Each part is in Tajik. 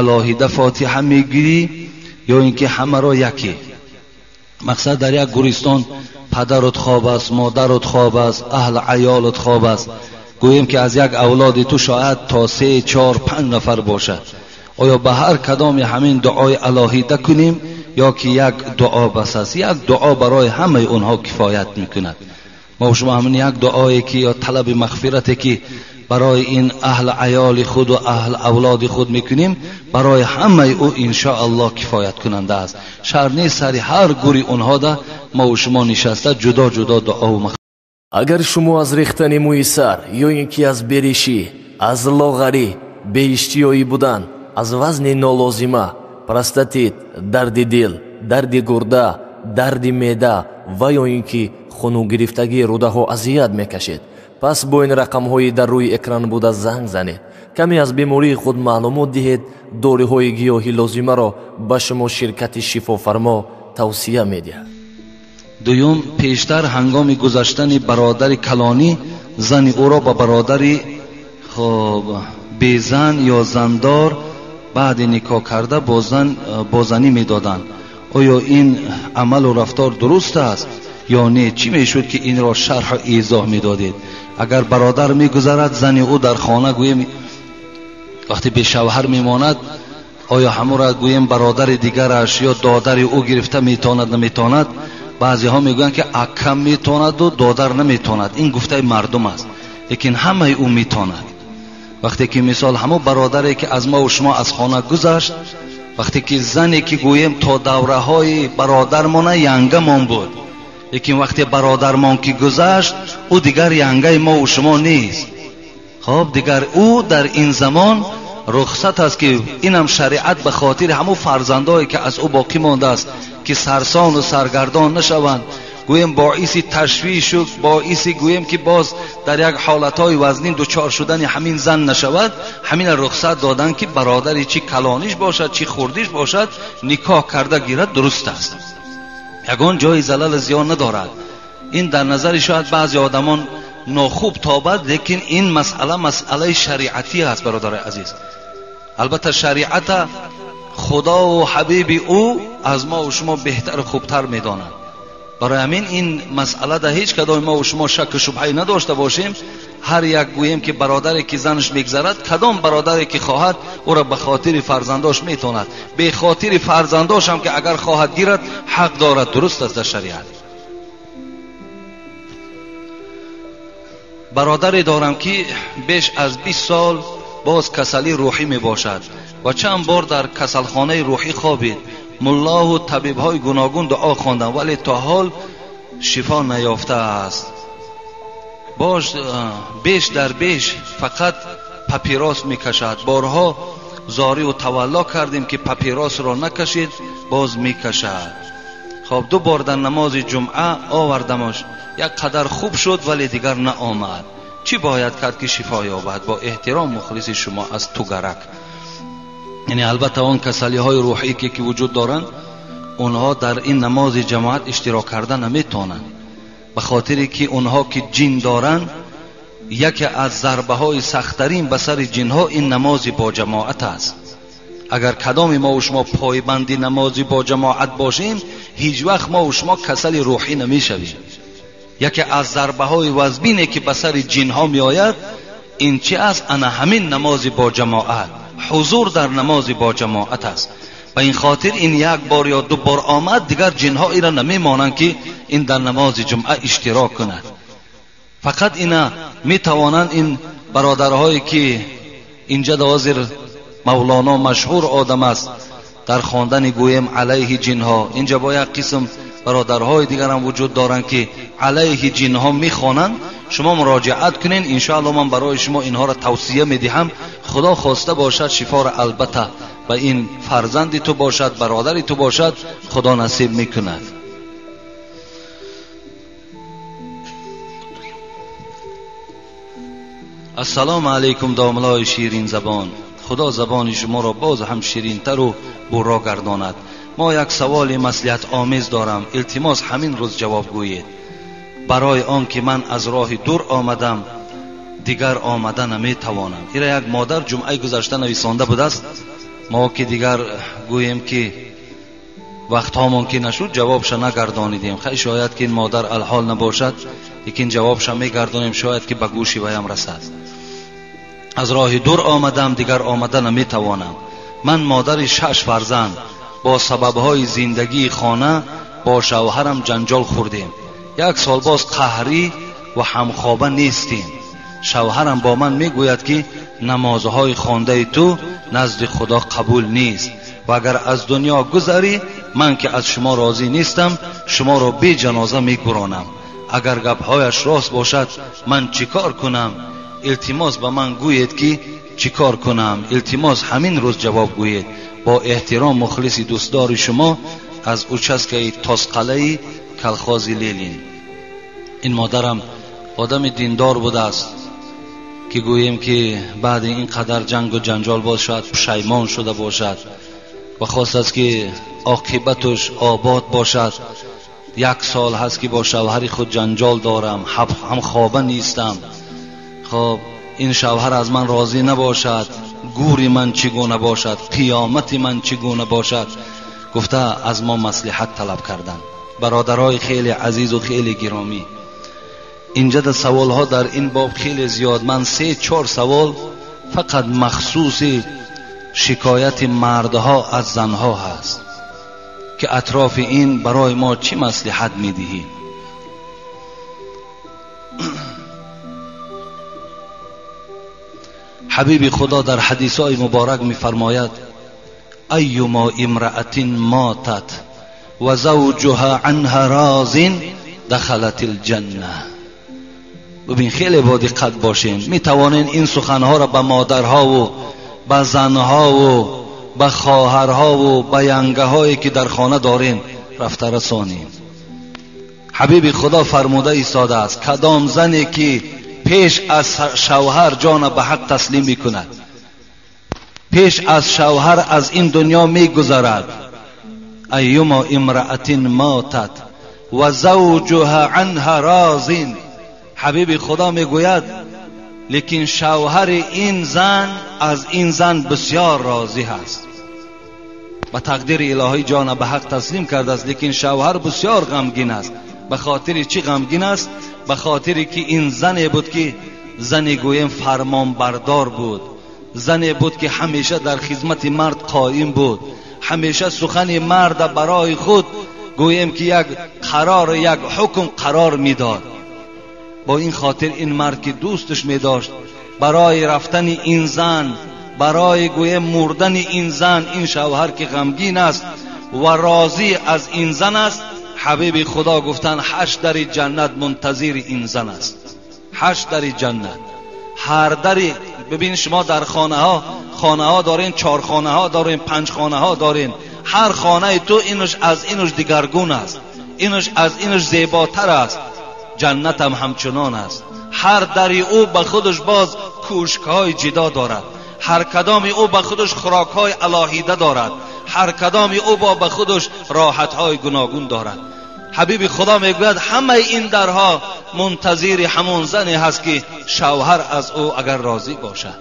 Алоҳида фотиҳа мегирӣ ё ин ки ҳамаро якӣ? Мақсад дар як гӯристон падарут хоб аст, модарут хоб аст, аҳл аёлут хоб аст. Гӯем ки аз як авлоди ту шояд то 3, 4, 5 нафар бошад. Оё ба ҳар кадоми ҳамин дуои алоҳида кунем ё ки як дуо бас аст? Як дуо барои ҳамаи онҳо кифоят мекунад. Мо шумо ҳамин як дуое ки ё талаби мағфирате ки барои ин аҳл аёли худ ва аҳл авлоди худ мекунем, барои ҳамаи ӯ иншоаллоҳ кифоят кунанда аст. Шарт нест сари ҳар гури онҳо да мо шумо нишаста ҷудо ҷудо дуо ва мағфират. Агар шумо аз рехтани мӯи сар ё ин ки аз беришӣ, аз лоғарӣ, беиштиёӣ будан, аз вазни нолозима, простатит, дарди дил, дарди гурда, дарди меъда ва ё ин ки хунугирифтагии рӯдаҳо азият мекашед, пас бо ин рақамҳои дар рӯи экран буда занг занед. Каме аз бемории худ маълумот диҳед. Доруҳои гиёҳи лозимаро ба шумо ширкати шифофармо тавсия медиҳад. Дуюм, пештар ҳангоми гузаштани бародари калонӣ зани ӯро ба бародари безан ё зандор баъди никоҳ карда бо занӣ медоданд. Оё ин амалу рафтор дуруст аст ё не? Чӣ мешуд ки инро шарҳу эзоҳ медодед? Агар бародар мегузарад, зани ӯ дар хона гӯем вақте бешавҳар мемонад, оё ҳамура гӯем бародари дигараш ё додари ӯ гирифта метавонад наметавонад? Баъзеҳо мегӯянд ки акам метавонаду додар наметавонад. Ин гуфтаи мардум аст, лекин ҳамаи ӯ метавонад. Вақте ки мисол ҳамон бародаре ки аз мо ва шумо аз хона гузашт, вақте ки зане ки гӯем то давраҳои бародармона янгамон буд, лекин вақте бародармон ки гузашт, ӯ дигар янгаи мо ва шумо нест. Хоб, дигар ӯ дар ин замон рухсат аст ки инам шариат ба хотири ҳамон фарзандое ки аз ӯ боқӣ мондааст ки сарсону саргардон нашаванд, гӯем боиси ташвишу боиси гӯем ки боз дар як ҳолатҳои вазнин дучор шудани ҳамин зан нашавад, ҳамина рухсат додан ки бародари чӣ калониш бошад, чӣ хурдиш бошад, никоҳ карда гирад, дуруст аст. Ягон ҷои залал зиён надорад. Ин дар назари шояд баъзе одамон нохуб тобад, лекин ин масъала масъалаи шариатӣ аст, бародари азиз. Албатта шариата худову ҳабиби ӯ аз мо ва шумо беҳтару хубтар медонад. Барои ҳамин ин масъала дар ҳеҷ кадоми мо ва шумо шакку шубҳае надошта бошем. Ҳар як гӯем ки бародаре ки занаш мегзарад, кадом бародаре ки хоҳад ӯро ба хотири фарзандош метавонад, бехотири фарзандош ҳам ки агар хоҳад гирад ҳақ дорад, дуруст аст дар шариат. Бародаре дорам ки беш аз 20 сол боз касалии рӯҳӣ мебошад ва чанд бор дар касалхонаи рӯҳӣ хобид. Муллоҳу табибҳои гуногун дуо хонданд, вале то ҳол шифо наёфтааст. Бош беш дар беш фақат папирос мекашад. Борҳо зорию тавалло кардем ки папиросро накашид, боз мекашад. Хоб, 2 бор дар намози ҷумъа овардамаш, як қадар хуб шуд, вале дигар наомад. Чӣ бояд кард ки шифо ёбад? Бо эҳтиром, мухлиси шумо аз Тугарак. Яъне албатта он касалиҳои рӯҳӣ ки вуҷуд доранд, онҳо дар ин намози ҷамоат иштирок карда наметавонанд, ба хотире ки онҳо ки ҷин доранд, яке аз зарбаҳои сахттарин ба сари ҷинҳо ин намози бо ҷамоат аст. Агар кадоми мо ва шумо пойбанди намози бо ҷамоат бошем, ҳеҷ вақт мо ва шумо касали рӯҳӣ намешавем. Яке аз зарбаҳои вазбине ки ба сари ҷинҳо меояд ин чи аст? Ана ҳамин намози бо ҷамоат, ҳузур дар намози бо ҷамоат аст. Ба ин хотир ин як бор ё 2 бор омад, дигар ҷинҳо инро намемонанд ки ин дар намози ҷумъа иштирок кунад. Фақат ина метавонанд ин бародарҳое ки инҷа ҳозир Мавлоно машҳур одам аст дар хондани гӯем алайҳи ҷинҳо, инҷа бо як қисм бародарҳои дигарам вуҷуд доранд ки алайҳи ҷинҳо мехонанд. Шумо муроҷиат кунед, иншоаллоҳ ман барои шумо инҳоро тавсия медиҳам. Худо хоста бошад шифоро албатта ба ин фарзанди ту бошад, бародари ту бошад, Худо насиб мекунад. Ассалому алайкум домлои ширин забон. Худо забони шуморо боз ҳам ширинтару бурро гардонад. Мо як саволи маслиҳатомез дорам, илтимос ҳамин рӯз ҷавоб гӯед. Барои он ки ман аз роҳи дур омадам, Дигар омада наметавонам. Ира як модар ҷумъаи гузашта нависонда будааст. Мо ки дигар гӯем ки вақтҳомон ки нашуд, ҷавобша нагардонидем. Хай, шояд ки ин модар алҳол набошад, лекин ҷавобша мегардонем, шояд ки ба гӯши ваям расад. Аз роҳи дур омадам, дигар омада наметавонам. Ман модари 6 фарзанд, бо сабабҳои зиндагии хона бо шавҳарам ҷанҷол хӯрдем. 1 сол боз қаҳрӣ ва ҳамхоба нестем. Шавҳарам бо ман мегӯяд ки намозҳои хондаи ту назди Худо қабул нест ва агар аз дунё гузарӣ, ман ки аз шумо розӣ нестам, шуморо беҷаноза мегуронам. Агар гапҳояш рост бошад, ман чӣ кор кунам? Илтимос ба ман гӯед ки чӣ кор кунам. Илтимос ҳамин рӯз ҷавоб гӯед. Бо эҳтиром, мухлиси дӯстдори шумо аз участкаи Тосқалаи колхози Ленин. Ин модарам одами диндор будааст ки гӯем ки баъди ин қадар ҷангу ҷанҷол боз шояд пушаймон шуда бошад ва хостааст ки оқибаташ обод бошад. 1 сол ҳаст ки бо шавҳари худ ҷанҷол дорам, ҳамхоба нестам. Хоб, ин шавҳар аз ман розӣ набошад, гури ман чӣ гуна бошад, қиёмати ман чӣ гуна бошад, гуфта аз мо маслиҳат талаб карданд. Бародарои хеле азизу хеле гиромӣ, инҷа да саволҳо дар ин боб хеле зиёд. Ман 3-4 савол фақат махсуси шикояти мардҳо аз занҳо ҳаст ки атрофи ин барои мо чӣ маслиҳат медиҳӣ. Ҳабиби Худо дар ҳадисҳои муборак мефармояд: айюма имраатин матат ва завҷуҳа анҳа розин дахалат алҷанна. Бибин, хеле бо диққат бошем. Метавонен ин суханҳоро ба модарҳову ба занҳову ба хоҳарҳову ба янгаҳое ки дар хона дорем рафта расонем. Ҳабиби Худо фармуда истодааст: кадом зане ки пеш аз шавҳар ҷона ба ҳақ таслим мекунад, пеш аз шавҳар аз ин дунё мегузарад, айюма имраатин матат ва завҷуҳа анҳа розин. Ҳабиби Худо мегӯяд, лекин шавҳари ин зан аз ин зан бисёр розӣ ҳаст. Ба тақдири илоҳӣ ҷона ба ҳақ таслим кардааст, лекин шавҳар бисёр ғамгин аст. Ба хотири чӣ ғамгин аст? Ба хотире ки ин зане буд ки зане гӯем фармонбардор буд, зане буд ки ҳамеша дар хизмати мард қоим буд, ҳамеша сухани марда барои худ гӯем ки як қарор, як ҳукм қарор медод. Бо ин хотир ин мард ки дӯсташ медошт, барои рафтани ин зан, барои гӯем мурдани ин зан, ин шавҳар ки ғамгин аст ва розӣ аз ин зан аст, ҳабиби Худо гуфтанд 8 дари ҷаннат мунтазири ин зан аст. 8 дари ҷаннат. Ҳар дари, бибин, шумо дар хонаҳо, хонаҳо дорен, 4 хонаҳо дорен, 5 хонаҳо дорен. Ҳар хонаи ту инуш аз инуш дигаргун аст, инуш аз инуш зеботар аст. Ҷаннатам ҳамчунон аст. Ҳар дари ӯ ба худаш боз кӯшкҳои ҷидо дорад, ҳар кадоми ӯ ба худаш хӯрокҳои алоҳида дорад, ҳар кадоми ӯ ба худаш роҳатҳои гуногун дорад. Ҳабиби Худо мегӯяд ҳамаи ин дарҳо мунтазири ҳамон зане ҳаст ки шавҳар аз ӯ агар розӣ бошад.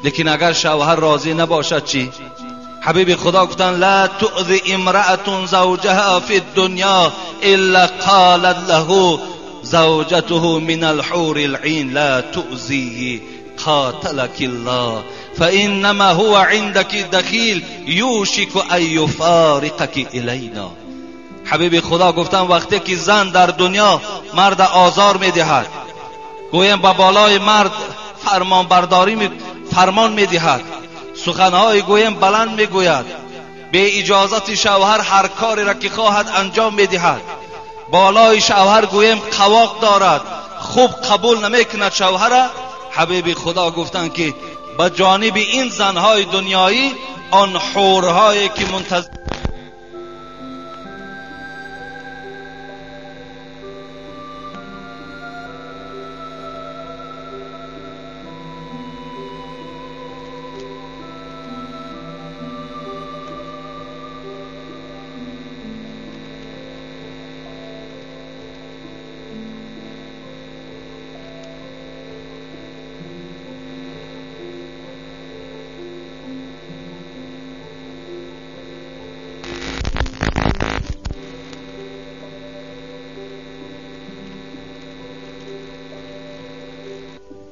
Лекин агар шавҳар розӣ набошад чӣ? Ҳабиби Худо гуфтанд: ла туъзи имраатун завҷаҳа фи ддунё илла қолат лаҳу завҷатуҳу мин алҳури лъин ла туъзиҳи قاتلك الله فإنما هو عندك دخیل یوشک ان یفارقک الینا. حبیب خدا گفتن وقتی که زن در دنیا مرد آزار میدهد، گویم به بالای مرد فرمان برداری فرمان میدهد، سخنهای گویم بلند میگوید، به اجازت شوهر هر کاری را که خواهد انجام میدهد، بالای شوهر گویم قواق دارد، خوب قبول نمیکند شوهر. حبیب خدا گفتن که به جانب این زنهای دنیایی آن حورهایی که منتظر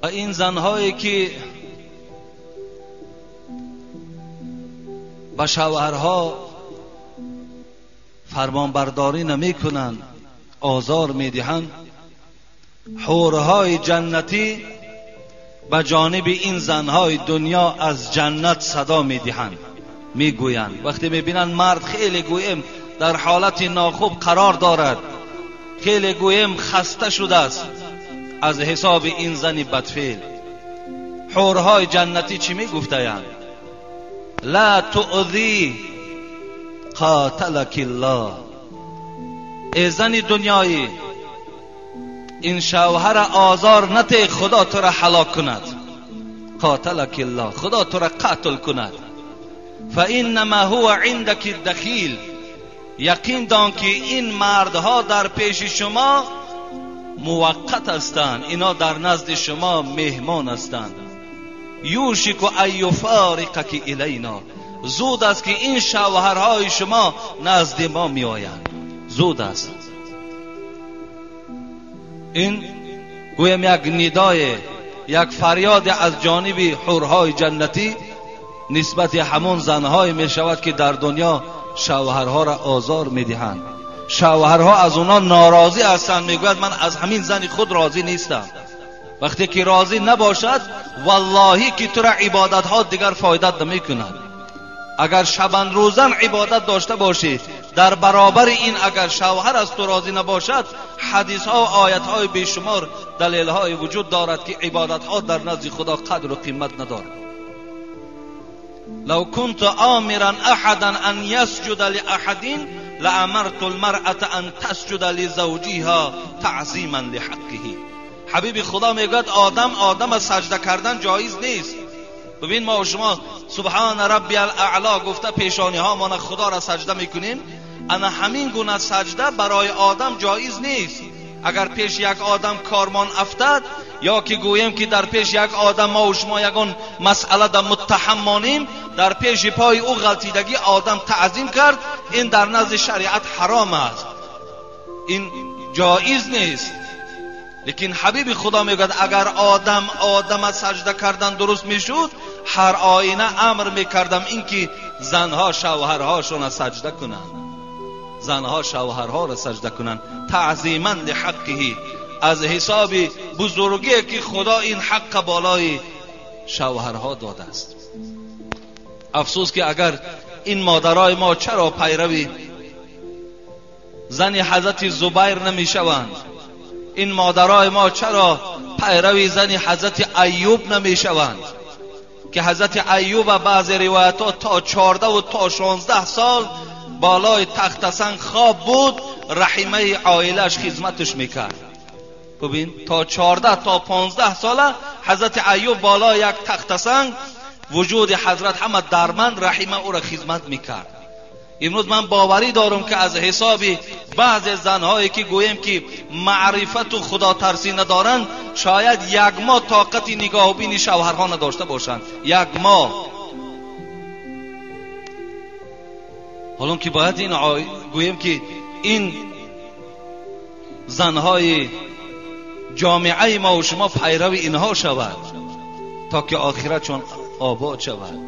Ва ин занҳое ки ба шавҳарҳо фармонбардорӣ намекунанд, озор медиҳанд, ҳурҳои ҷаннатӣ ба ҷониби ин занҳои дунё аз ҷаннат садо медиҳанд, мегӯянд. Вақте мебинанд мард хеле гӯем дар ҳолати нохуб қарор дорад, хеле гӯем хаста шудааст аз ҳисоби ин зани бадфеъл, ҳурҳои ҷаннатӣ чӣ мегуфтаянд? ла туъзӣ қоталаки аллоҳ. Эй зани дунёӣ, ин шавҳара озор нате, худо тура ҳалок кунад. қоталаки аллоҳ, худо тура қатл кунад. фаиннама ҳува индаки дахил. Яқин дон ки ин мардҳо дар пеши шумо муваққат ҳастанд, ино дар назди шумо меҳмон ҳастанд. юшику ан юфориқаки илайно. Зуд аст ки ин шавҳарҳои шумо назди мо меоянд, зуд аст. Ин гӯем як нидое, як фарёде аз ҷониби ҳурҳои ҷаннатӣ нисбати ҳамон занҳое мешавад ки дар дунё шавҳарҳоро озор медиҳанд. Шавҳарҳо аз онҳо норозӣ ҳастанд, мегӯяд ман аз ҳамин зани худ розӣ нестам. Вақте ки розӣ набошад, валлоҳӣ ки тура ибодатҳо дигар фоидат намекунад. Агар шабанрӯзан ибодат дошта бошӣ, дар баробари ин агар шавҳар аз ту розӣ набошад, ҳадисҳо ва оятҳои бешумор далелҳое вуҷуд дорад ки ибодатҳо дар назди худо қадру қимат надорад. لو كنت آمرا أحدا أن يسجد لأحد لأمرت المرأة أن تسجد لزوجها تعظیما لحقه. حبیب خدا میگوید آدم آدم سجده کردن جایز نیست. ببین ما و شما سبحان ربی الاعلا گفته پیشانی ها ما خدا را سجده میکنیم، اما همین گونه سجده برای آدم جایز نیست. اگر پیش یک آدم کارمان افتد یا که گوییم که در پیش یک آدم ما و شما یگان مسئله در متهم مانیم، در پیش پای او غلطیدگی آدم تعظیم کرد، این در نزد شریعت حرام است، این جایز نیست. لیکن حبیب خدا میگوید اگر آدم آدم سجده کردن درست میشد، هر آینه امر میکردم اینکه زنها شوهرهاشون سجده کنند، زنها شوهرها را سجده کنند، تعظیما لحقه، از حساب بزرگی که خدا این حق بالای شوهرها داده است. افسوس که اگر این مادرای ما چرا پیروی زن حضرت زبیر نمیشوند، این مادرای ما چرا پیروی زن حضرت ایوب نمیشوند که حضرت ایوب بعض روایت‌ها تا 14 و تا 16 سال بالای تخت سنگ خواب بود، رحیمه عائلش خدمتش میکرد. ببین تا 14 تا 15 ساله حضرت ایوب بالای یک تخت سنگ، وجود حضرت همه درمند، رحیمه او را خدمت میکرد. امروز من باوری دارم که از حساب بعض زنهایی که گوییم که معرفت و خدا ترسی ندارند، شاید یک ماه طاقت نگاه و بین شوهرها نداشته باشند، یک ماه. حالا که باید این گوییم که این زنهای جامعه ما و شما پیرو اینها شود تا که آخرتشان آباد شود.